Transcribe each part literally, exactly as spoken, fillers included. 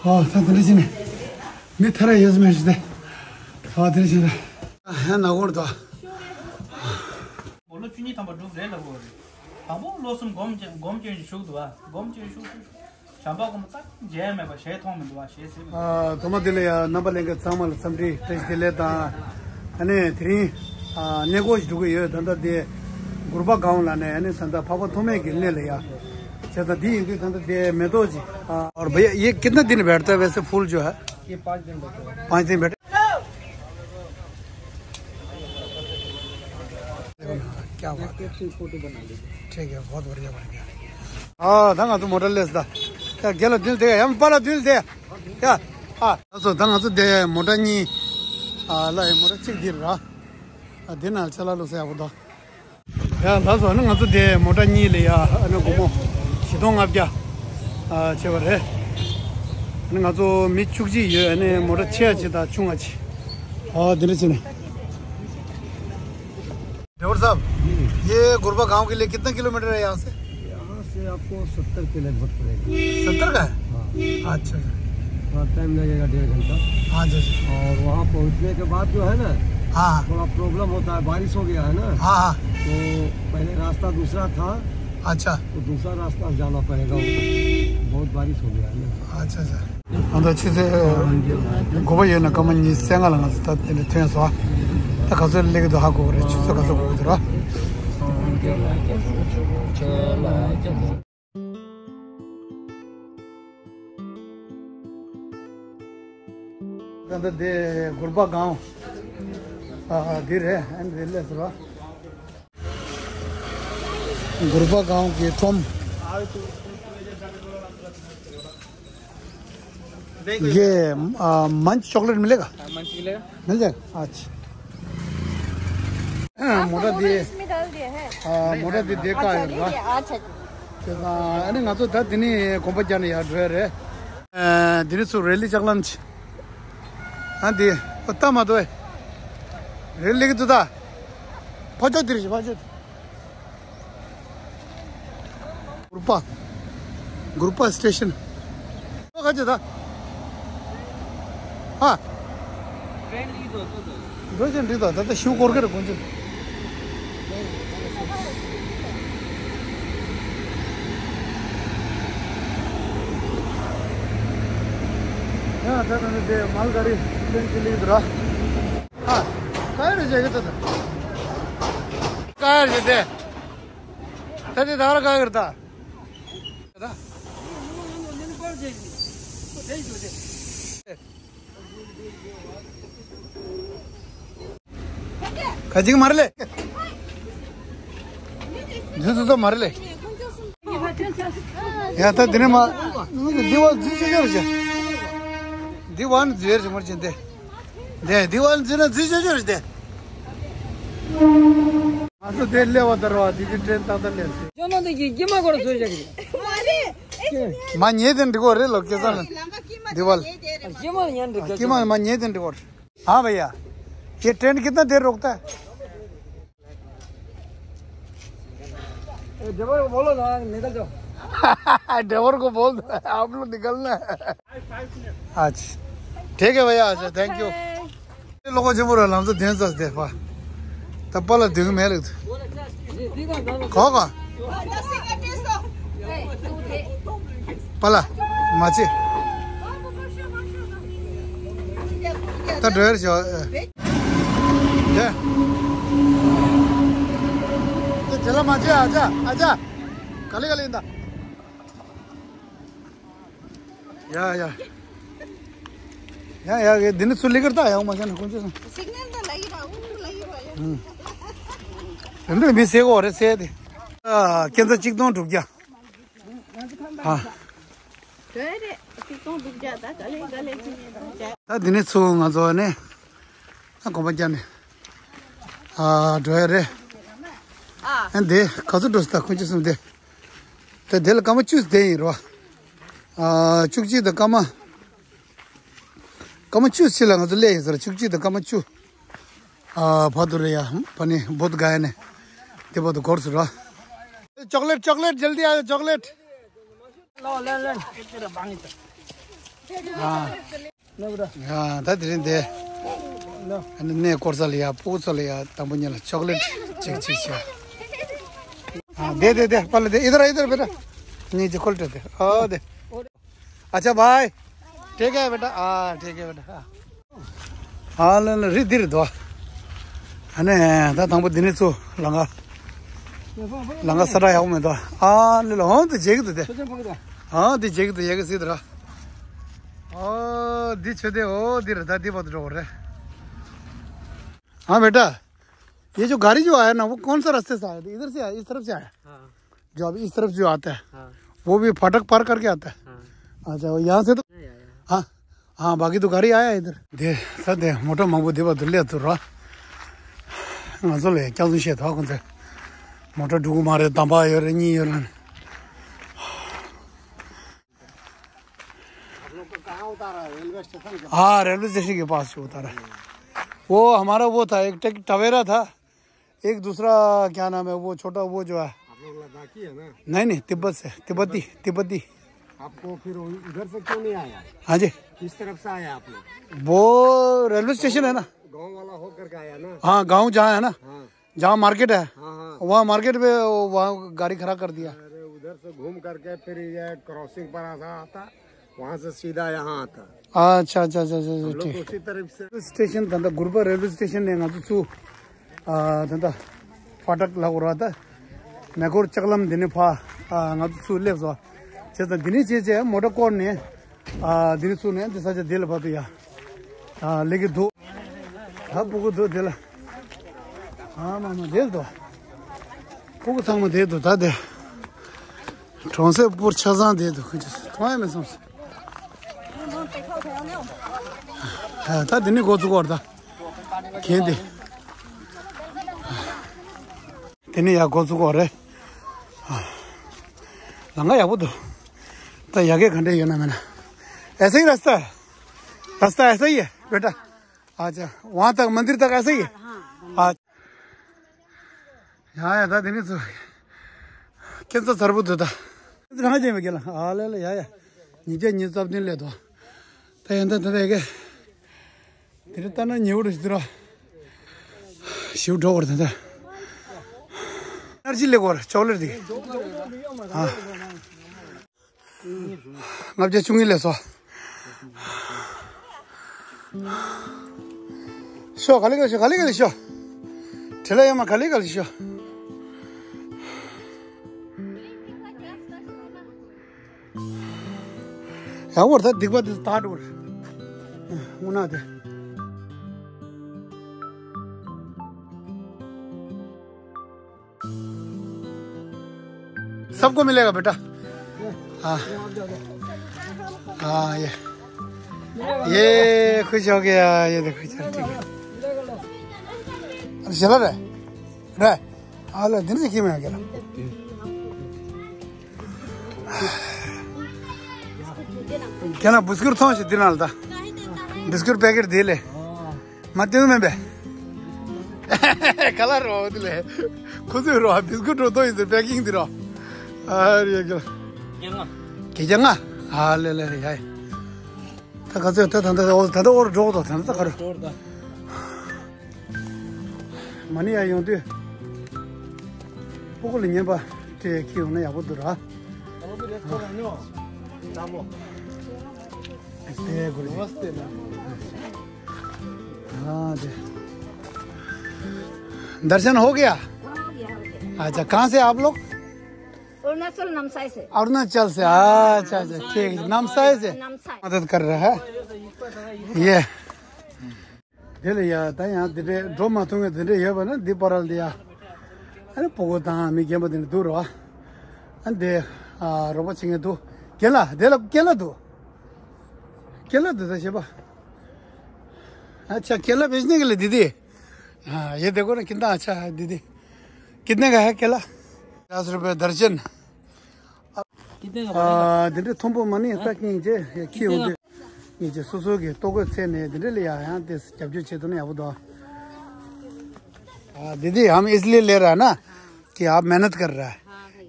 ཨ་ད་དེ་འདྲ་བྱས་ནས་མི་ཐར་ཡོད་མེད་ཞིག་སྟེ། ཨ་དེ་འདྲ་བྱས་ནས་ཧ་ན་གོར་དོ། འོ་ལོ་བཅུ་གཉིས་ཐམ་པ་འགྲུབ་རེད་ལབ་དགོས་རེད། དང་པོ་ལོ་གསུམ་སྒོམ་སྐྱོན་སྒོམ་སྐྱོན་ཞིག་ཞུགས་འདུག་བ། སྒོམ་སྐྱོན་ཞུགས་ཞུགས། བྱམས་པ་ཀུན་ལ་བརྩེ་བ་མེད་པ་ཞེས་མཐོང་མི་འདུག་བ་ཞེས་ཟེར། ཨ་ཐོག་མ་དེ་ལ་ཡང་རྣམ་པ་ལྷན་རྒྱས་ཚང་མ་ལ་འཚམས་འདྲི་བཀྲ་ཤིས་བདེ་ལེགས་དང་། ཨ་ནི་དེ་རིང་ཨ་གནས་སྐོར་ཞིག་འགྲོ་གི་ཡོད། ད་ལྟ་དེ་གུར་པ་སྒང་ལ་ནས་ཨ་ནི་ད་ལྟ་འཕགས་པ་མཐོ་སྨད་ཀྱི་གནས་ལ་ཡ་བྱས་ཙང་དེ་ཡིན་དུས་ད་ལྟ་དེ་མེ་ཏོག་ཅིག་ཨ། और भैया ये कितना दिन बैठता है वैसे फूल जो है? ये पाँच दिन बैठता है। पाँच दिन बैठे। क्या बात है। ठीक है, बहुत बढ़िया बन गया। ཨ་ད་ང་ཚོ་མོ་ཊ་སླེབས་ད། ཡ་རྒན་ལགས་མདུན་དེ་ཡ་ཡང་པཱ་ལགས་མདུན་དེ། ཡ་ཨ་ལགས་སོ། ད་ང་ཚོ་དེ་མོ་ཊ་གཉིས། ཨ་ལགས་ཡ་མོ་ཊ་གཅིག་འདིར་ར། ཨ་དེ་ན་ཅ་ལག་བླུགས་ས་ཡག་པོ་འདུག་ཡ་ལགས་སོ། ཨ་ནི་ང་ཚོ་དེ་མོ་ཊ་གཉིས་ལ་ཡ་ཨ་ནི་སྒོར་མོ་བཞི་སྟོང་ལྔ་བརྒྱ་ཨ་བྱས་པ་རེད། ཨ་ནི་ང་ཚོ་མི་བཅུ་གཅིག་ཡོད། ཨ་ནི་མོ་ཊ་ཆེ་བ་གཅིག་དང་ཆུང་བ་གཅིག་ཨ་དེ་འདྲ་བྱས་ནས། ड्राइवर साहब, ये गुरबा गांव के लिए कितना किलोमीटर है यहाँ से? यहाँ से आपको सत्तर के लगभग पड़ेगा। सत्तर का है? हाँ। अच्छा। थोड़ा टाइम लगेगा, डेढ़ घंटा। हाँ जी, जी। और वहाँ पहुँचने के बाद जो है ना, हाँ। थोड़ा प्रॉब्लम होता है, बारिश हो गया है ना। हाँ, हाँ। तो पहले रास्ता दूसरा था। अच्छा। तो दूसरा रास्ता जाना पड़ेगा, बहुत बारिश हो गया है ना। अच्छा, अच्छा। ཨ་ད་ཆུ་ཚོད་དགུ་པ་ཡོད་ན་སྐར་མ་ཉི་ཤུ་རྩ་ལྔ་ལ་ང་ཚོ་ད་དེ་ནས་ཐོན་སོང་། ད་ག་ཚོད་སླེབས་ཀྱི་འདུག་ཧ་གོ་གི་རེད། ཆུ་ཚོད་ག་ཚོད་འགོར་གྱི་འདུག་ར། ད་ལྟ་དེ་གུར་པ་སྒང་ཨ་འདི་རེད། ཨ་འདི་སླེབས་སོང་ར། गुरबा गांव के थोम। ये आ, मंच चॉकलेट मिलेगा? हाँ, मंच मिलेगा। मिल जाएगा। अच्छा। मोटा दिए। इसमें डाल दिया है। हाँ, मोटा दिए देखा है ना। अच्छा। अरे ना तो था दिनी कौन पर जाने यार ड्राइवर है। दिनी सु रैली चकलन। हाँ दी। पत्ता मत होए। रैली की तो था। पहुँचो दिरी पहुँचो। गुरुपा, गुरुपा स्टेशन। तो खा जाता। हाँ। ट्रेन ली तो, तो, तो। दो जन ली तो, तो, तो शिव कोर के रखो जो। यहाँ था मैंने दे मालगाड़ी ट्रेन के लिए इधर आ। हाँ, कहाँ रह जाएगा तो? कहाँ रह जाते? तदे धारा का करता। खजिक मार ले। जूस तो मार ले। या तो दिन मा दीवार जी जी जोर से। दीवार जोर से मर जिंदे। दे दीवार जी ना जी जी जोर से। ང་ཚོ་དེ་སླེབས་པ་ལྟར་བ་དེ་དུས་ཏྲེན་ཏག་ཏག་སླེབས་སོང་། ཇོ་ནང་དུ་གི་ཀྱེ་མ་སྐོར་བཟོས་བཞག་གི་རེད། མ་ཉེས་དེ་འགྲིག་གོ་རེད་ལོ་སྐལ་བཟང་། འདི་བལ། ཀྱེ་མ་ཉན་འགྲིག་ཀྱེ་མ་མ་ཉེས་དེ་འགྲིག་གོ། हाँ भैया, ये ट्रेन कितना देर रुकता है? ए, ड्राइवर को बोलो ना, निकल जाओ। ड्राइवर को बोल दो, आप लोग निकलना है। अच्छा, ठीक है भैया, अच्छा, थैंक यू। लोगों जी बोलो, हम तो दिन दस दे पा। तब पहला दिन में लग। कहो का? पहला, माची। तो ड्राइवर जो, ए। ये। तो चला माची, आजा, आजा। खाली, खाली इंदा। या, या। या, या, ये दिन सुल्ली करता है, हम मजा ना कुछ। सिग्नल तो लगी रहा, वो लगी रहा है। हम्म। हम तो भी से को और से दे। आ, केंद्र चिक दों डूब गया। हाँ। ད་འདི་ནས་ཚུར་ང་ཚོ་ནས་ཨ་གོམ་པ་བརྒྱབ་ནས་ཨ་འགྲོ་ཡ་རེད། ཨ་འདི་ག་ཚོད་འགྲོ་སྲིད་ད་ཁོ་ཅི་གསུངས་ཏེ། ད་དེ་ལ་སྐར་མ་བཅུ་བསྡད་ཡིན་རོ། ཨ་བཅུ་གཅིག་དང་སྐར་མ། སྐར་མ་བཅུ་ཕྱི་ལ་ང་ཚོ་སླེབས་ཡིན་ཟེར། བཅུ་གཅིག་དང་སྐར་མ་བཅུ། ཨ་བར་དུ་རེད་ཡ། ཕ་ནི་བོད་ག་ཡ་ནས་དེ་བར་དུ་འགོར་སྲིད་ར། चॉकलेट, चॉकलेट, जल्दी आयो, चॉकलेट। लो, ले, ले। ཨ། ཨ། ད་དེ་རིང་དེ། ཨ་ནི་གནས་སྐོར་ས་ལ་ཡ། སྤུ་གུ་ཚོ་ལ་ཡ། དང་པོ་ཉིད་ལ་ཅོག་ལེ་ཊི་གཅིག་གཅིག་བྱས། ཨ། དེ་དེ་དེ། པ་ལ་དེ། इधर आ, इधर बेटा। नीचे खोल दे। ओ दे। अच्छा भाई। ठीक है बेटा। हाँ, ठीक है बेटा। हाँ। ཨ་ལ་ལ། རི་འདིར་འདུག། ཨ་ནི་ད་དང་པོ་འདི་ནས་ཚུར་ལམ་ཁ། ལམ་ཁ་ས་ཁྲ་ཡག་པོ་མི་འདུག། ཨ་ལ་ལ། འོང་དུ་མཇལ་གི་འདུག་དེ། ཨ་འདི་མཇལ་གི་འདུག། ཡ་གི་སྲིད་དུ་ར། ཨོ་འདི་ཆོས་སྡེ། ཨོ་འདི་རེད། ད་འདི་བར་དུ་འགྲོ་དགོས་རེད། हाँ बेटा, ये जो गाड़ी जो आया ना, वो कौन सा रास्ते से आया था? इधर से आया, इस तरफ से आया? हाँ। जो अभी इस तरफ जो आता है, हाँ। वो भी फाटक पार करके आता है? हाँ। अच्छा, वो यहाँ से तो नहीं आया। हाँ, हाँ, बाकी तो गाड़ी आया इधर। दे, सर दे, मोटर मांगू दे बदल ले तू रहा। ང་ཚོ་ལ་སྐྱག་རྫུན་བཤད་ཐོག་ཁོང་ཚོས། མོ་ཊ་འགྲོ་གི་མ་རེད། འདམ་བག་ཡོད་རེད། གཉིས་ཡོད་རེད། आप लोग को कहाँ उतारा है? रेलवे स्टेशन के पास? हाँ, रेलवे स्टेशन के पास से उतारा है। वो हमारा वो था, एक टेक टवेरा था, एक दूसरा क्या नाम है, वो छोटा वो जो है। आप लोग लद्दाखी है ना? नहीं, नहीं, तिब्बत से, तिब्बती, तिब्बती। आपको फिर उ-, उधर से क्यों नहीं आया? हाँ जी। किस तरफ से आया आप लोग? वो रेलवे स्टेशन है ना। गांव वाला होकर के आया ना? हाँ, गांव जहाँ है ना। हाँ। जहाँ मार्केट है, हाँ, हाँ। वहाँ मार्केट में वो, वहाँ गाड़ी खड़ा कर दिया। अरे, उधर से घूम करके फिर ये क्रॉसिंग पर आता, आता, वहाँ से सीधा यहाँ आता। अच्छा, अच्छा, अच्छा, अच्छा, हम लोग ठीक। उसी तरफ से। स्टेशन ད་ལྟ་གུར་པ་རེལ་ཝེ་སི་ཊེ་ཤན་ནས་ང་ཚོ་ཚུར། ཨ། ད་ལྟ་ཕ་ཊག་ལ་འགྲོ་ར། ད་མེ་འཁོར་ལྕགས་ལམ་འདི་ནས་ཕར། ཨ། ང་ཚོ་ཚུར་སླེབས་སོང་། བྱས་ཙང་འདི་ནས་བྱས་བྱས་མོ་ཊ་བསྐོར་ནས། ཨ། འདི་ནས་ཚུར་ནས་འདི་ས་ཆ་འདི་ལ་བར་དུ་ཡ། ཨ། སླེབས་ཀྱི་འདུག། ད་སྤུ་གུ་འདུག་འདི་ལ། ཨ་མ་མ་འདིར་འདུག། སྤུ་གུ་ཚང་མ་འདིར་འདུག། ད་འདི་གྲོང་གསེབ་པུར་ཆ་ཚང་འདིར་འདུག། ཁོ་ཚོ་མཐོང་ཡ་མེད་བསམ་སོང་། ཨ། ད་འདི་ནས་འགོ་བཙུགས་པ་རེད་ད། གན་འདི། དེ་ནས་ཡར་འགོ་བཙུགས་པ་རེད། ལམ་ཁ་ཡག་པོ་འདུག། ད་ཡ་གི་ག་འདྲ་ཡོད་ན་མེད་ན། ऐसा ही रास्ता है? रास्ता ऐसा ही है बेटा? अच्छा, वहाँ तक, मंदिर तक ऐसा ही है? हाँ। ཡ་ཡ། ད་དེ་ནས་ཚུར་ཁྱེད་ཚོ་ཚར་པོ་འདུག་ད། རང་ཅན་བའི་རྒྱལ་ལ། ཨ་ལེ་ལེ། ཡ་ཡ། ཉིས་བརྒྱ་ཉི་ཤུ་རྩ་བདུན་སླེབས་འདུག། ད་ཡོན་ཏན་ད་ལྟ་ཡ་གི། དེ་རིང་ལྟ་ན་ཉེ་བོ་རེད་ཟེར་ར། ཞིའུ་འགྲོ་བར་ད་ལྟ། ཨེ་ནར་ཇི་ལེགས་པར་ཅོག་ལེ་ཊི་དེ། ཨ། ལྔ་བརྒྱ་བཅུ་གཉིས་ལས་སོ། ཤོག། ག་ལེ་ག་ལེ་ཤོག། ག་ལེ་ག་ལེ་ཤོག། བྲེལ་ལ་ཡོད་མ། ག་ལེ་ག་ལེ་ཤོག། ཡག་པོ་རེད། ད་སྡིག་པ་དེ་དག་འགྲོ་རེད། དངོས་གནས་དེ། सबको मिलेगा बेटा? हाँ। हाँ, ये। ये खुश हो गया, ये देखो, चल, ठीक है। अरे, चला रहा है? रहा है? ཨ་ལ། འདི་ནི་ཁྱི་མ་ཡ་གི་ལ། ཁྱེད་རང་བིས་ཀུཊ་འཐུང་ཞིག། འདི་ནང་ལ་ད། བིས་ཀུཊ་པེ་ཀེཊ་འདི་ལས། མ་སྟོན་མེད་པས། ག་ལ་རོ་འདི་ལས། ཁོ་ཚོས་རོ་བིས་ཀུཊ་རོ་ཏོ་ཡིན་ཟེར། པེ་ཀིང་འདི་རོ། ཨ་རེ་གི་ལ། གེ་རྒྱ་ང་། ཨ་ལེ་ལེ་ལེ། ཡ་ཡ། ད་ག་ཚོད་ད་ད་ད་ད་ད་འོར་འགྲོ་གི་འདུག། ད་ད་ག་རུ། མ་ཎི་ཡར་ཡོང་དུས་སྤུ་གུ་ལ་ཉན་པ་དེ་ཁྱེར་ཡོང་ན་ཡག་པོ་འདུག་ར། དེ་དགོས་རེད། हाँ जी। दर्शन हो गया? हो गया, हो गया। अच्छा, कहाँ से आप लोग? अरुणाचल नामसाई से। अरुणाचल से। अच्छा, अच्छा, ठीक है। नामसाई से। नामसाई। मदद कर रहा है ये। དེ་ལ་ཡ། ད་ཡང་དེ་འདྲའི་འགྲོ་མ་ཐུབ་མཁན་དེ་འདྲ་ཡོད་པ་ན། འདི་པར་ལ་དེ་ཡ། ཨ་ནི་སྤུ་གུ་དང་མི་རྒན་པ་དེ་འདྲ་འདུག་རོ། ཨ་འདི། ཨ། རོགས་པ་བྱེད་མཁན་འདུག། རྒན་ལགས། དེ་ལ་རྒན་ལགས་འདུག། རྒན་ལགས་འདུག། ད་བྱེད་པ། अच्छा, केला बेचने के लिए दीदी? हाँ, ये देखो ना, कितना अच्छा है दीदी। कितने का है केला? पचास रुपए दर्जन। कितने का पड़ेगा? ཨ། འདི་འདྲའི་མཐོན་པོ་མ་ནི་ལྟ་མཁན་ཅིག་ཁྱི་ཡོང་དུས། ངེད་ཀྱི་སོ་སོ་གི་ལྟོ་གོས་འཚོལ་ནས་འདི་འདྲ་ལ་ཡ་ཡང་དེ་རྒྱབ་སྐྱོར་བྱེད་ཐུབ་ན་ཡག་པོ་འདུག། हाँ दीदी, हम इसलिए ले रहा है ना कि आप मेहनत कर रहा है,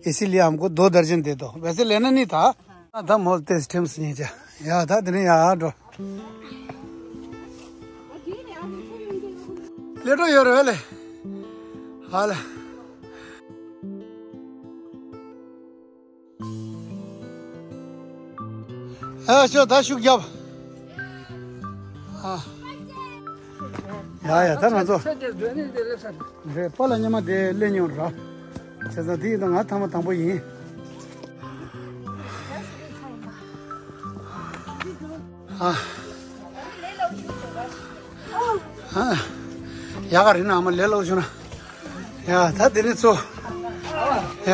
इसीलिए हमको दो दर्जन दे दो। वैसे लेना नहीं था। ད་མོ་ལ་ཏོག་ཙམ་ཁྲིམས་སུ་ཉན་ཅིག། ཡ་ད་དེ་ནས་ཡར་འགྲོ། སླེབས་འགྲོ་ཡོད་རེད་ལེ། ཧ་ལ། ཨ་ཤོ་ད་ཤུགས་རྒྱབ། ཨ། ཡ་ཡ་ད་ང་ཚོ། ཆོས་དེ་འདོན་ནས་དེ་སླེབས་ས་རེད། རེད། པཱ་ལགས་སྔོན་མ་དེ་སླེབས་མྱོང་ར། བྱས་ཙང་དེ་ཡིན་ད་ང་ཐེངས་མ་དང་པོ་ཡིན། ཨ། ཨ། ཡག་ག་རེད་ན་ཨ་མ་ལས་སླ་བོ་བྱུང་ན། ཡ་ད་དེ་ནས་ཚོ། ཡ།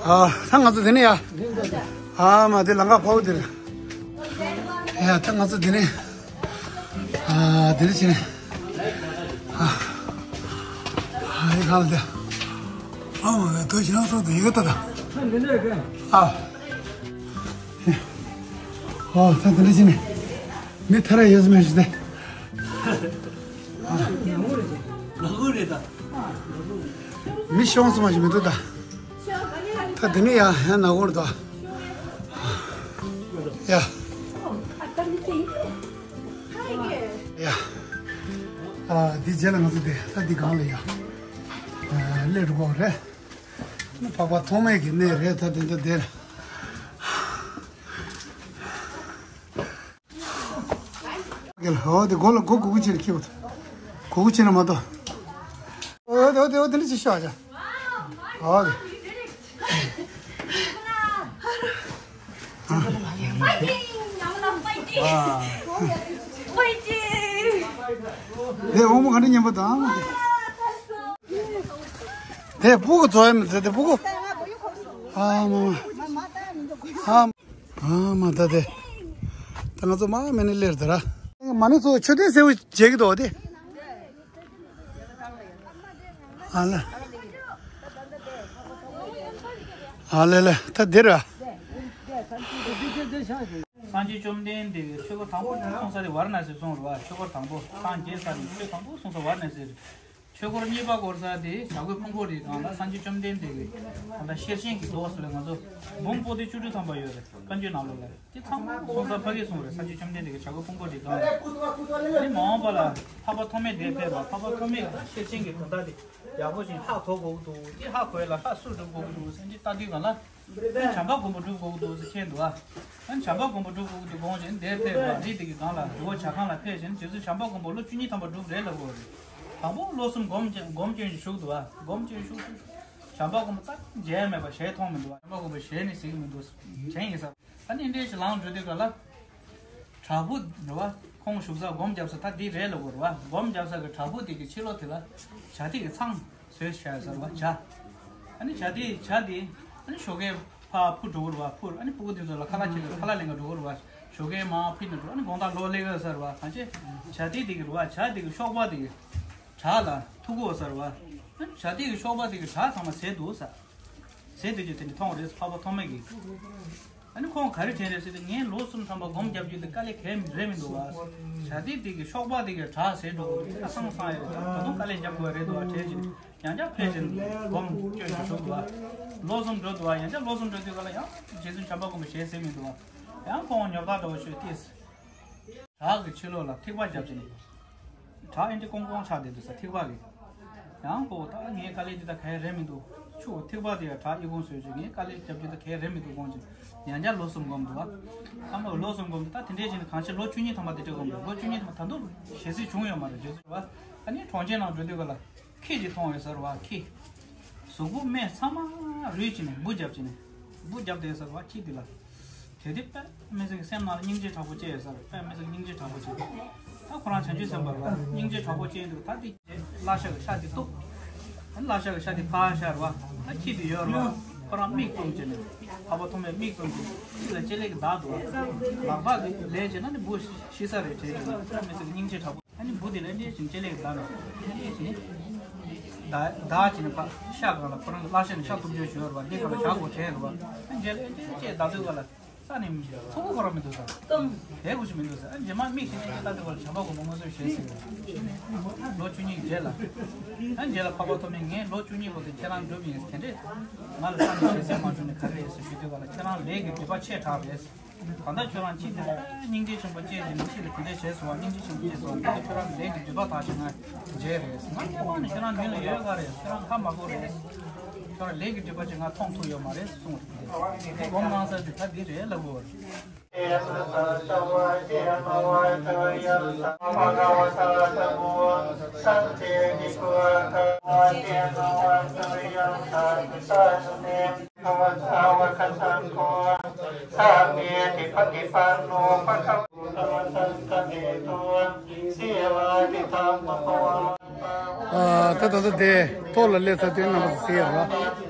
ཨ་ད་ང་ཚོ་དེ་ནས་ཡ། ཨ་མ་དེ་ལམ་ཁ་ཕ་བོ་དེ་རེད། ཡ་ད་ང་ཚོ་དེ་ནས། ཨ་དེ་ནས་ཕྱིན་ནས། ཨ་ཨ་ཡི་ག་ལ་དེ། ཨ་མ་དོ་ཞིང་སོགས་དེ་ཡི་ག་ད་ད། ཨ། ཨོ་ད་དེ་འདྲ་བྱས་ནས་མི་ཐར་ཡོད་སྨན་ཞིག་སྟེ། ལ་ཧུ་རེད་ད། མི་ཤོང་སོང་བ་ཞིག་མི་འདུག་ད། ད་དེ་ནས་ཡ་ཧན་ན་གོར་ད། ཡ། ཡ། ཨ་འདི་རྗེས་ལ་ང་ཚོ་དེ་ད་འདི་སྒང་ལ་ཡ། ཨ་སླེབས་འགྲོ་གི་རེད། འཕགས་པ་ཐོགས་མེད་ཀྱི་གནས་རེད་ད་དེ་འདྲ་དེར། ཧོ་དེ་སྒོ་ལ་སྒོ་གུག་གུག་བྱས་ནས་ཁྱེར་འོ། གུག་གུག་བྱས་ན་མ་གཏོགས། ཨོ་དེ་ཨོ་དེ་ཨོ་དེ་འདྲ་ཞིག་ཤོག་ཨ་ཅག་ཨོ་དེ། དེ་འོ་མ་ག་འདྲ་ཉན་པ་དང་། དེ་སྤུ་གུ་བཙོ་ཡ་མི་ཚེ་དེ་སྤུ་གུ། ཨ་མ་མ། ཨ། ཨ་མ་ད་དེ། ད་ང་ཚོ་མ་མེ་ནི་ལེར་ད་ར། མ་ནི་ཚོ་ཆུ་དེ་སེའུ་བྱེད་ཀྱི་འདུག་དེ། ཨ་ལ། ཨ་ལེ་ལེ་ད་དེ་ར། སངས་རྒྱས་བཅོམ་ལྡན་འདས་ཀྱི་ཆོས་འཁོར་དང་པོ་གསུངས་ས་དེ་ཝཱ་ར་ཎ་སི་གསུངས་རེད་བ། ཆོས་འཁོར་དང་པོ་སངས་རྒྱས་ས་དེ་ཆོས་དང་པོ་གསུངས་ས་ཝཱ་ར་ཎ་སི་རེད། ཆོས་འཁོར་གཉིས་པ་བསྐོར་ས་དེ་བྱ་རྒོད་ཕུང་པོ་རིའི་སྒང་ལ་སངས་རྒྱས་བཅོམ་ལྡན་འདས་ཀྱི་ད་ལྟ་ཤེར་ཕྱིན་གྱི་མདོ་ཟེར་བའི་ང་ཚོ་འབུམ་པོ་ཏི་བཅུ་དྲུག་ཐམ་པ་ཡོད་རེད། བཀའ་འགྱུར་ནང་ལོགས་ལ་དེ་ཚང་མ་གསུང་ས་ཕ་གིར་གསུངས་རེད། སངས་རྒྱས་བཅོམ་ལྡན་འདས་ཀྱི་བྱ་རྒོད་ཕུང་པོ་རིའི་སྒང་ལ། དེ་མ་འོངས་པ་ལ་འཕགས་པ་ཐོགས་མེད་དེ་ཕེབས་པ་འཕགས་པ་ཐོགས་མེད་ཀྱི་ཤེར་ཕྱིན་གྱི་དོན་དག་དེ་ཡག་པོ་ཞིག་ཧ་གོ་དགོས་འདུག་དེ་ཧ་གོ་ཡ་ལ་ལྷ་སུ་སྒྲུབ་དགོས་ཀྱི་འདུག་ཟེར་འདི་ལྟ་དུས་གང་ལ། བྱམས་པ་མགོན་པོ་སྒྲུབ་དགོས་འདུག་ཟེར་མཁྱེན་འདུག་ཨ། ཨ་ནི་བྱམས་པ་མགོན་པོ་སྒྲུབ་དགོས་འདུག་དགོངས་བཞིན་དེར་ཕེབས་པ་རི་དེ་གི་སྒང་ལ་རི་བོ་བྱ་རྐང་ལ་ཕེབས་བཞིན་རྗེ་བཙུན་བྱམས་པ་མགོན་པོ་ལོ་བཅུ་གཉིས་ཐམ་པ་སྒྲུབ་རེད་ལབ་དགོས་རེད། དང་པོ་བློ་གསུམ་སྒོམ་སྒོམ་སྐྱོན་ཞིག་ཞུགས་འདུག་ཨ། སྒོམ་སྐྱོན་ཞུགས་ཞུགས་བྱམས་པ་མགོན་པོ་རྩ་མཇལ་མེད་པ་ཞལ་མཐོང་མི་འདུག་ཨ། བྱམས་པ་མགོན་པོ་ཞལ་ནི་གཟིགས་མི་འདུག་དྲན་ཡིན་ས། ཨ་ནི་འདྲའི་ཞིག་ལངས་འགྲོ་དུས་ག་ལ། བྲག་ཕུག་རེད་བ། ཁོང་བཞུགས་ས་སྒོམ་བརྒྱབ་ས་ད་འདི་རེད་ལབ་དགོས་རེད་བ། སྒོམ་བརྒྱབ་ས་གི་བྲག་ཕུག་དེ་གི་ཕྱི་ལོགས་དེ་ལ་བྱ་ཐིག་གི་ཚང་བཟོས་བཞག་ཡོད་ས་རེད་བ་བྱ། ཨ་ནི་བྱ་དེ་བྱ་དེ་ཨ་ནི་ཞོགས་ཀས་ཕར་འཕུར་འགྲོ་གི་རེད་བ། འཕུར་ཨ་ནི་སྤུ་གུ་དེ་ཚོ་ལ་ཁ་ལག་ཁྱེར་ཏེ་ཁ་ལག་ལེན་ག་འགྲོ་གི་རེད་བ། ཞོགས་ཀས་མར་འཕུར་ནས་འགྲོ་ཨ་ནི་དགོང་དག་ལོག་སླེབས་ཡོད་ས་རེད་བ། གང་ཅི་བྱ་དེ་དེ་གི་རེད་བ། བྱ་དེ་གི་གཤོག་པ་དེ་གི་བྲག་ལ་ཐུག་གི་ཡོད་ས་རེད་བ། ཨ་ནི་བྱ་དེ་གི་གཤོག་པ་དེ་གི་བྲག་ཚང་མ་ཟད་འདུག་ས། ཟས་དེ་ཚོ་དེ་ནི་མཐོང་བ་རེད། འཕགས་པ་ཐོགས་མེད་ཀྱིས། ཨ་ནི་ཁོང་ག་རེ་དྲན་རེད་ཟེར་དུས་ངས་ལོ་གསུམ་ཐམ་པ་སྒོམ་རྒྱབ་རྒྱུ་དེ་དཀའ་ལས་གང་ཡང་རེད་མི་འདུག་བ། བྱ་དེ་དེ་གི་གཤོག་པ་དེ་གི་བྲག་ཟད་འགྲོ་གི་འདུག་ད་སང་སང་ཡ་རེད། ད་དུང་དཀའ་ལས་རྒྱབ་དགོས་རེད་འདུག་བ་དྲན་བཞིན་ཡང་བསྐྱར་ཕེབས་བཞིན་སྒོམ་སྐྱོན་ཞིག་ཞུགས་འདུག་བ། ལོ་གསུམ་འགྲོ་འདུག་བ། ཡང་བསྐྱར་ལོ་གསུམ་འགྲོ་དུས་ག་ལ་ཡང་རྗེ་བཙུན་བྱམས་པ་མགོན་པོ་ཞལ་གཟིགས་མི་འདུག་བ། ཡང་ཁོང་ཉོབ་ཐག་འདྲ་བོ་ཞིག་བལྟས། བྲག་གི་ཕྱི་ལོགས་ལ་ཐིགས་པ་བརྒྱབ་ཅིང་། བྲག་ཨེ་འདྲ་ཀོང་ཀོང་ཆགས་བསྡད་འདུག་ས་ཐིགས་པ་གིས། ཡང་ཁོ་ད་ངའི་དཀའ་ལས་འདི་ད་ག་ཡེ་རེད་མི་འདུག་ཆུ་ཐིགས་པ་དེ་ཡང་བྲག་ཨི་ཁུང་བཟོས་བྱས་ངའི་དཀའ་ལས་རྒྱབ་རྒྱུ་ད་ག་ཡེ་རེད་མི་འདུག་དགོངས་བྱས་ཡང་བསྐྱར་ལོ་གསུམ་སྒོམ་འདུག་བ། ཨ་མ་ལོ་གསུམ་སྒོམ་འདུག་ད་དེ་འདྲས་བྱས་ནས་གང་ཆེ་ལོ་བཅུ་གཉིས་ཐམ་པ་དེ་འདྲས་སྒོམ་འདུག་ལོ་བཅུ་གཉིས་ཐམ་པ་ད་དུང་ཞེ་སྲིད་བྱུང་ཡོད་མ་རེད་རྗེ་བཙུན་བ། ཨ་ནི་གྲོང་ཁྱེར་ནང་འགྲོ་དུས་ག་ལ། ཁྱི་ཅིག་མཐོང་ཡོད་ཟེར་བ་ཁྱི། གཟུགས་པོ་སྨད་ཚང་མ་རུལ་ཅིག་ནས་འབུ་བརྒྱབ་ཅིག་ནས་འབུ་བརྒྱབ་བསྡད་ཟེར་བ་ཁྱི་འདི་ལ། དེ་དུས་དཔེ་མི་སྲིད་ཀྱི་སེམས་ནང་ལ་སྙིང་རྗེ་དྲག་པོ་སྐྱེས་ཡོད་ཟེར། དཔེ་མི་སྲིད་ཀྱི་སྙིང་རྗེ་དྲག་པོ་སྐྱེས། ད་ཁོ་རང་བྱང་ཆུབ་སེམས་དཔའ་རེད་བ། སྙིང་རྗེ་དྲག་པོ་སྐྱེས་འདུག་ད་དེ་བླ་ཤ་གི་ཤ་དེ་གཏུབ། ཨ་ནི་བླ་ཤ་གི་ཤ་དེ་ཕར་བཞག་རེད་བ། ད་ཁྱི་དེ་ཡོད་རེད་བ། ཁོ་རང་མིག་བཙུམ་བྱས་ནས་འཕགས་པ་ཐོགས་མེད་མིག་བཙུམ་བྱས་ཁྱི་ལ་ལྕེ་ལེ་གི་བདག་འདུག་བ། ལག་པ་གི་ལས་བྱས་ན་ནི་འབུ་ཤི་ས་རེད་དྲན་བྱས་ནས་དཔེ་མི་སྲིད་ཀྱི་སྙིང་རྗེ་དྲག་པོ། ཨ་ནི་འབུ་དེ་ལ་འདྲེ་ཞིང་ལྕེ་ལེགས་བདག་ནས་འདྲེ་ཞིང་བདག་བདག་ཅིག་ནི་ཕ་ཤ་གང་ལ་ཁོ་རང་གི་བླ་ཤ་ནི་ཤ་གཏུབ་རྒྱུ་ཞུ་བར་འདི་གང་ལ་བཞག་དགོས་དྲན་རུ་བ། ཨ་འདྲེ་ལ་འདྲེ་ལྕེ་བདག་དུས་ག་ལ་ས་ནི་མི་ཤེས་ཚོགས་པ་ཁོ་རང་མི་འདུག་ས་གཏམ་དེ་གུ་ཞིག་མི་འདུག་ས། ཨ་རྗེས་མ་མིག་ཤེས་ནས་ལྟ་དུས་ག་ལ་བྱམས་པ་མགོན་པོ་མངོན་སུམ་ཞལ་གཟིགས་ལོ་བཅུ་གཉིས་ཀྱི་རྗེས་ལ། ཨ་རྗེས་ལ་འཕགས་པ་ཐོགས་མེད་ངས་ལོ་བཅུ་གཉིས་གོང་དུ་ཁྱེད་རང་འགྲུབ་ཡིན་དེ་འདྲས་ང་ལ་ས་ནི་ཞལ་གཟིགས་མ་བྱུང་ནས་ག་རེ་རེད་ཟེར་ཞུ་དུས་ག་ལ་ཁྱེད་རང་ལས་ཀྱི་སྒྲིབ་པ་ཆེ་དྲགས་རེད། ད་ལྟ་ཁྱོད་རང་ཅི་ཟེར། སྙིང་རྗེ་ཆེན་པོ་སྐྱེས་ཏེ་མི་ཞིག་ལ་དེ་འདྲ་བྱས་སོང་བ། སྙིང་རྗེ་ཆེན་པོ་སྐྱེས་སོང་བ། ད་ཁྱོད་རང་ལས་ཀྱི་སྒྲིབ་པ་དག་ཅིག་ང་མཇལ་རེད། ང་ཁྱེད་དབང་ནས་ཁྱོད་རང་མདུན་ལ་ཡོད་ག་རེད། ཁྱོད་རང་ཁ་མ་སྒོ་རེད། ཁྱོད་རང་ལས་ཀྱི་སྒྲིབ་པ་ཅིག་ང་མཐོང་ཐུབ་ཡོད་མ་རེད་གསུངས་རེད། སྒོམ་གནང་ས་དེ་ད་འདི་རེད་ལབ་དགོས་པ་རེད། ཨ། ད་ད་ལྟ་དེ་ཐོག་ལ་སླེབས་ཚར་དུས་རྣམ་པ་ཚོ་གཟིགས་ཡོད་ར།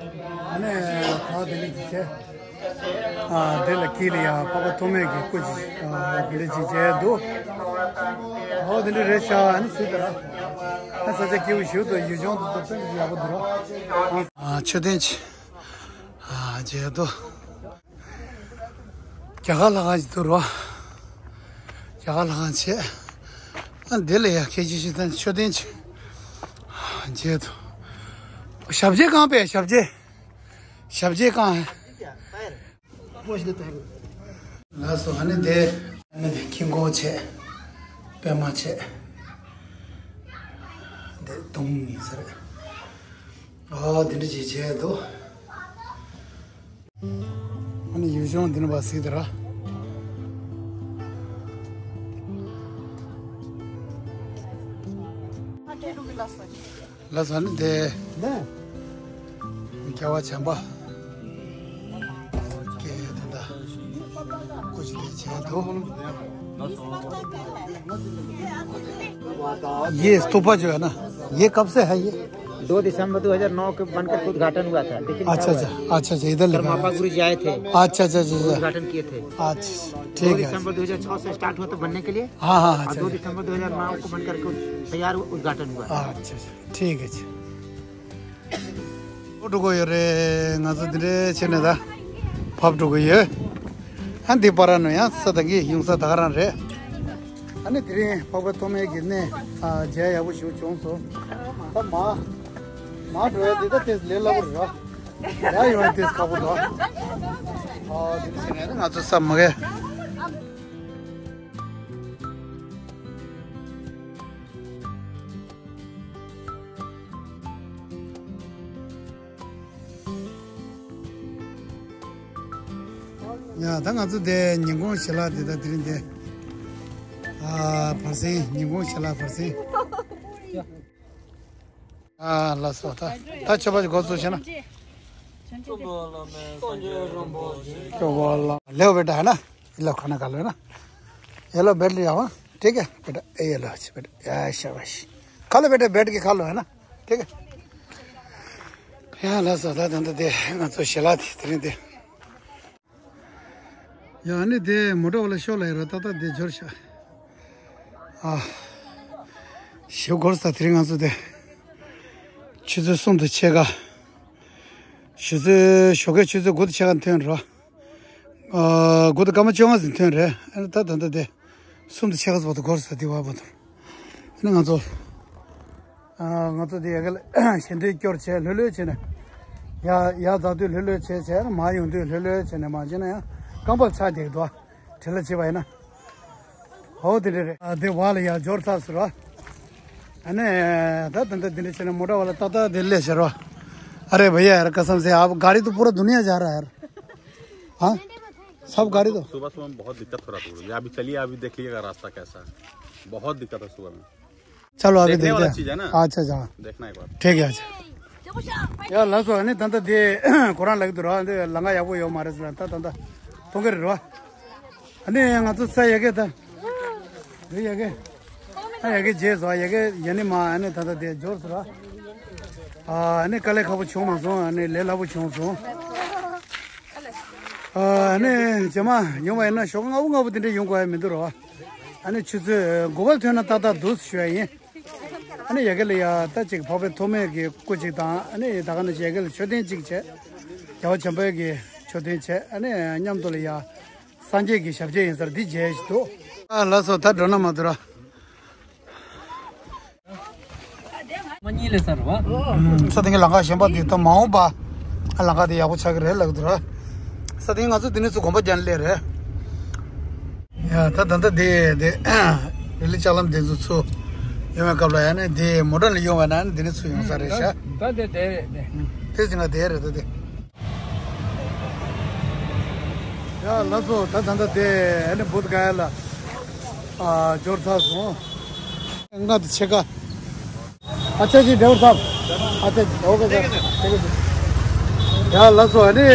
ཨ་ནི་ད་དེ་ནས་ཅི་བྱས། ཨ། དེ་ལ་དཀྱིལ་ལ་ཡ་འཕགས་པ་ཐོགས་མེད་ཀྱི་སྐུ་ཅིག་ཨ། དེ་འདྲ་ཅིག་མཇལ་འདུག་ཨོ་དེ་འདྲ་རེད་ཤག་ཨ་ནི་སུས་ད་ར། ཨ། ས་ཆ་སྐྱིད་པོ་ཞིག་འདུག་ཡུལ་ལྗོངས་དེ་ཚོ་དཔེ་མི་སྲིད་ཡག་པོ་འདུག་ར། ཨ། མཆོད་རྟེན་ཅིག་ཨ། མཇལ་འདུག་རྒྱ་གར་ལྷ་ཁང་ཅིག་འདུག་ར། རྒྱ་གར་ལྷ་ཁང་བྱས། ཨ། འདི་ལ་ཡ་ཁྱེད་ཀྱིས་ཤེས་ཙང་མཆོད་རྟེན་ཅིག་མཇལ་འདུག་ཞབས་རྗེས་གང་པས། ཞབས་རྗེས། ཞབས་རྗེས་གང་། ལགས་སོ། ཨ་ནི་དེ། ཨ་ནི་དེ་ཁྱི་མགོ་བྱས། པད་མ་བྱས། དེ་དུང་ཡིན་ས་རེད། ཨོ་དེ་འདྲ་ཅིག་བྱས་འདུག་ཨ་ནི་ཡུལ་ལྗོངས་འདི་ནས་ཕར་གཟིགས་དེ་ར། ལགས་སོ། ཨ་ནི་དེ། རྒྱལ་བ་བྱམས་པ། ཀྱེ་དེ་འདྲ། སྐུ་ཅིག་དེ་བྱས་འདུག ये स्तूपा जो है ना, ये कब से है ये? दो दिसंबर दो हज़ार नौ के बनकर उद्घाटन हुआ था, लेकिन क्या अच्छा, हुआ? अच्छा, अच्छा, अच्छा, इधर पर लिखा है। महापुरुष जी आए थे, अच्छा, अच्छा, अच्छा, अच्छा। उद्घाटन किए थे। अच्छा, दो ठीक है। दिसंबर दो हज़ार छह से स्टार्ट हुआ था बनने के लिए। हाँ, हाँ, हाँ, और अच्छा, दो अच्छा। दिसंबर दो हज़ार नौ को बनकर के तैयार हुआ, उद्घाटन हुआ। अच्छा, अच्छा, ठीक है, अच्छा। འགྲོ་གི་ཡོད་རེད། ང་ཚོ་འདི་འདྲའི་བྱས་ནས་ད་ཕབ་འགྲོ་གི་ཡོད། ཨ། འདི་པར་ནང་ཡང་ས་དང་གི་ཡོང་ས་ད་ག་རང་རེད། ཨ་ནི་དེ་རིང་འཕགས་པ་ཐོགས་མེད་ཀྱི་གནས། ཨ། མཇལ་ཡག་པོ་ཞིག་བྱུང་སོང་། ད་མ་མ་འགྲོ་ཡ་འདི་ད་ཏོག་ཙམ་ལས་སླ་པོ་རེད་ར། ཡར་ཡོང་ཡ་ཏོག་ཙམ་ཁག་པོ་འདུག་ཨ། འདི་འདྲ་བྱས་ནས་ང་ཚོ་ས་མ་གས། ཡ། ད་ང་ཚོ་དེ་ཉིན་གུང་ཞལ་ལག་དེ་ད་དེ་རིང་དེ། ཨ། བར་གསེང་། ཉིན་གུང་ཞལ་ལག་བར་གསེང་། ཨ། ལགས་སོ། ད་ད་མཆོད་པ་ཞིག་འགོ་ཚུགས་བྱས་ན། ལེའོ་बेटा, है ना? ये लो, खाना खा लो, है ना? ये लो, बैठ लिया हुआ। ठीक है बेटा, ये लो, अच्छा बेटा, या शाबाश। खा लो बेटा, बैठ के खा लो, है ना? ठीक है। ཡ། ལགས་སོ། ད་ད་ད་དེ་ང་ཚོ་ཞལ་ལག་དེ་དེ་རིང་དེ། ཡ། ཨ་ནི་དེ་མོ་ཊ་བ་ལ་ཤོག་ལ་ཡ་ར། ད་ད་དེ་འབྱོར་ཤག་ཨ། ཞེ་པོ་འགོར་ས། དེ་རིང་ང་ཚོ་དེ་ཆུ་ཚོད་གསུམ་དང་ཕྱེད་ཀ་ཆུ་ཚོད། ཞོགས་ཀའི་ཆུ་ཚོད་དགུ་དང་ཕྱེད་ཀ་ཐོན་ར། ཨ། དགུ་དང་སྐར་མ་བཅོ་ལྔ་ཙམ་ཐོན་རེད། ཨ་ནི་ད་ད་ད་དེ་གསུམ་དང་ཕྱེད་ཀ་ཙམ་བར་དུ་འགོར་ས། དེ་བར་དུ། ཨ་ནི་ང་ཚོ། ཨ། ང་ཚོ་དེ་ཡ་གི་ལ་ཞལ་འདོན་སྐྱོར་བྱས། ལྷོད་ལྷོད་བྱས་ནས། ཡ་ཡ་འཛེག་དུས་ལྷོད་ལྷོད་བྱས་བྱས། མར་ཡོང་དུས་ལྷོད་ལྷོད་བྱས་ནས། མ་བྱས་ན་ཡང་རྐང་པ་ཚ་བསྡད་འདུག་བྲེལ་བ་བྱེད་པ་ཡིན་ན། ཧོ་དེ་འདྲ་རེད། ཨ། དེ་བར་ལ་ཡ་འབྱོར་ཚར་སོང་ར། ཨ་ནི་ད་ད་ད་དེ་འདྲ་བྱས་ནས་མོ་ཊ་བ་ལ་ཏག་ཏག་དེ་སླེབས་ཤག་ར། अरे भैया यार, कसम से आप गाड़ी तो पूरा दुनिया जा रहा है यार। हाँ, सब गाड़ी तो। सुबह सुबह में बहुत दिक्कत हो रहा था। ये अभी चलिए, अभी देख लीजिएगा रास्ता कैसा है। बहुत दिक्कत है सुबह में। चलो, अभी देखने वाला देखते हैं। चीज़ है ना। अच्छा, अच्छा। देखना एक बार। ठीक है, अच्छा। ཡ། ལགས་སོ། ཨ་ནི་ད་ལྟ་དེ་ཁོ་རང་ལབ་ཀྱི་འདུག་ར། འདི་ལམ་ཁ་ཡག་པོ་ཡོད་མ་རེད་ཟེར་ལ། ད་ད་ད་མཐོང་གི་རེད་ར། ཨ་ནི་ང་ཚོ་ས་ཡ་གི་ད། འདི་ཡ་གི། ཨ། ཡ་གི་རྗེས་སུ་ཡ་གི་ཡ་ནི་མ། ཨ་ནི་ད་ལྟ་དེ་འབྱོར་སོང་ར། ཨ་ནི་དཀའ་ལས་ཁག་པོ་བྱུང་མ་སོང་། ཨ་ནི་ལས་སླ་པོ་བྱུང་སོང་། ཨ་ནི་རྗེས་མ་ཡོང་བ་ཡིན་ན་ཞོགས་ཀ་སྔ་པོ་སྔ་པོ་དེ་འདྲ་ཡོང་དགོས་ཡ་མི་འདུག་ར། ཨ་ནི་ཆུ་ཚོད་དགུ་པ་ཐོན་ན་ཏག་ཏག་འདུག་ཞུ་ཡ་ཡིན། ཨ་ནི་ཡ་གི་ལ་ཡ་ད་ཅིག་འཕགས་པའི་ཐོགས་མེད་ཀྱི་སྐུ་ཅིག་དང་། ཨ་ནི་ད་ག་ནང་བཞིན་ཡ་གི་ལ་མཆོད་རྟེན་ཅིག་བྱས། རྒྱལ་བ་བྱམས་པའི་གི་མཆོད་རྟེན་བྱས། ཨ་ནི་མཉམ་དུ་ལ་ཡ་སངས་རྒྱས་ཀྱི་ཞབས་རྗེས་ཡིན་ས་རེད། འདི་མཇལ་ཞིག་འདུག་ཨ། ལགས་སོ། ད་འགྲོ་ན་མ་འདུག་ར། མ་གཉིས་ལས་ས་རེད་བ། ས་སྟེང་གི་ལམ་ཁ་གཞན་པ་འདི་ད་མ་འོངས་པ་ལམ་ཁ་དེ་ཡག་པོ་ཆགས་ཀྱི་རེད་ལབ་ཀྱི་འདུག་ར། ས་སྟེང་ང་ཚོ་འདི་ནས་ཚུར་དགོན་པ་རྒྱབ་ནས་སླེབས་རེད། ད་ད་ལྟ་དེ་དེ་རི་ལི་ལྕགས་ལམ་དེ་ཚོ་ཚུར་ཡོང་བའི་སྐབས་ལ་ཡང་ནས་དེ་མོ་ཊ་ལ་ཡོང་བ་ན་ནི་དེ་ནས་ཚུར་ཡོང་ས་རེད་ཤག་ད་དེ་དེ་རེད་དེ། དེ་ཟིན་ན་དེ་རེད་ད་དེ། ཡ་ལགས་སོ། ད་ད་ལྟ་དེ་ཨ་ནི་བུད་ག་ཡ་ལ་ཨ་འབྱོར་ཚར་སོང་། ང་དེ་ཕྱེད་ཀ་ཨ་ཅག་ཅིག་འདྲ་བར་ཐབས། ཨ་ཅག་ཅིག་འདྲ་བར་ཐབས། ཡ་ལགས་སོ། ཨ་ནི་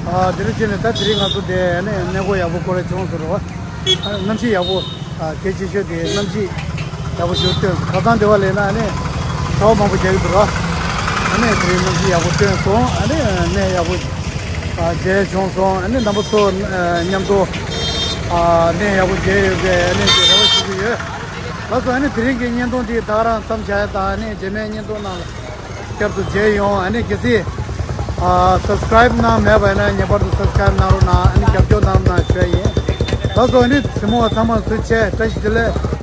ཨ་དེ་རིང་ཕྱིན་ནས་ད་དེ་རིང་ང་ཚོ་དེ་ཨ་ནི་གནས་སྐོར་ཡག་པོ་སྐོར་ར་བྱུང་ཟེར་བ། ཨ་གནམ་གཤིས་ཡག་པོ། ཨ་གལ་ཆེ་ཤོས་དེ་གནམ་གཤིས་ཡག་པོ་ཞིག་སྟོན་སོང་། ཁ་སང་དེ་བ་ལས་ན་ཨ་ནི་ཚ་བ་མང་པོ་རྒྱག་གི་འདུག་ར། ཨ་ནི་དེ་རིང་གནམ་གཤིས་ཡག་པོ་སྟོན་སོང་། ཨ་ནི་གནས་ཡག་པོ་ཨ་མཇལ་བྱུང་སོང་། ཨ་ནི་རྣམ་པ་ཚོ་ཨ་མཉམ་དུ་ཨ་གནས་ཡག་པོ་མཇལ་ཡོད་པའི་ཨ་ནི་རེ་བ་ཞུ་གི་ཡོད། ལགས་སོ། ཨ་ནི་དེ་རིང་གི་བརྙན་ཐུང་འདི་ད་ག་རང་མཚམས་བཞག་ཡ་དང་། ཨ་ནི་རྗེས་མའི་བརྙན་ཐུང་ནང་ལ་བསྐྱར་དུ་མཇལ་ཡོང་། ཨ་ནི་གལ་སྲིད་ཨ་སབ་སི་ཀ་རེབ་གནང་མེད་པ་ཡིན་ན་ངེས་པར་དུ་སབ་སི་ཀ་རེབ་གནང་རོགས་གནང་། ཨ་ནི་རྒྱབ་སྐྱོར་གནང་རོགས་གནང་ཞུ་ཡ་ཡིན། ལགས་སོ། ཨ་ནི་གཟིགས་མོ་བ་ཚང་མར་ཐུགས་རྗེ་ཆེ། བཀྲ་ཤིས་བདེ་ལེགས།